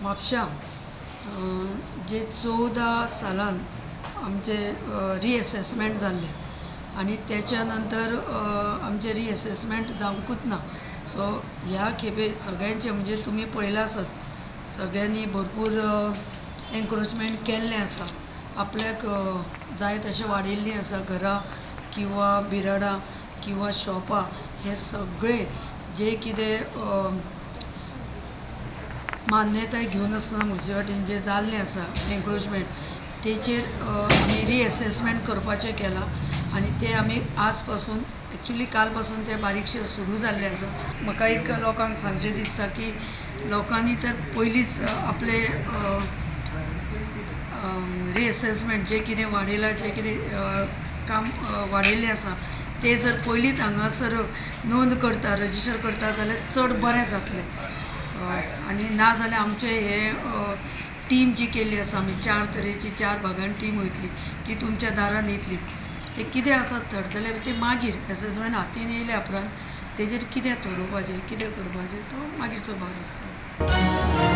म्हापश्यां जे 14 सालान आमचे रिएसेसमेंट जाल्लें आनी तेच्या नंतर आमचें रिएसेसमेंट जावंकूच ना. सो ह्या खेपे सगळ्यांचे, म्हणजे तुमी पळयलां आसत, सगळ्यांनी भरपूर एन्क्रोचमेंट केल्लें आसा, आपल्याक जाय तशें वाडयल्लीं आसा घरां किंवा बिराडां किंवा शॉपां. हे सगळे जे कितें मान्यताय घेवन आसतना मुन्सिपालिटीन जे जाल्लें आसा एन्क्रोचमेंट, तेचेर आमी रिएसेसमेंट करपाचें केलां आनी तें आमी आज पासून, एक्चुली काल पासून तें बारीकशें सुरू जाल्लें आसा. म्हाका एक लोकांक सांगचें दिसता की लोकांनी तर पयलींच आपले रिएसेसमेंट जें कितें वाडयलां, जें कितें काम वाडयल्लें आसा, ते जर पयलींच हांगासर नोंद करता, रजिस्टर करता जाल्यार चड बरें जातलें. आनी ना जाल्यार आमचे हे टीम जी केल्ली आसा आमी, चार तरेची, चार भागान टीम वयतली, ती तुमच्या दारान येतली. ते कितें आसा थरतलें ते मागीर एसेसमेंट हातीन येयल्या उपरांत तेजेर कितें थरोवपाचें, कितें करपाचें, तो मागीरचो भाग आसतलो.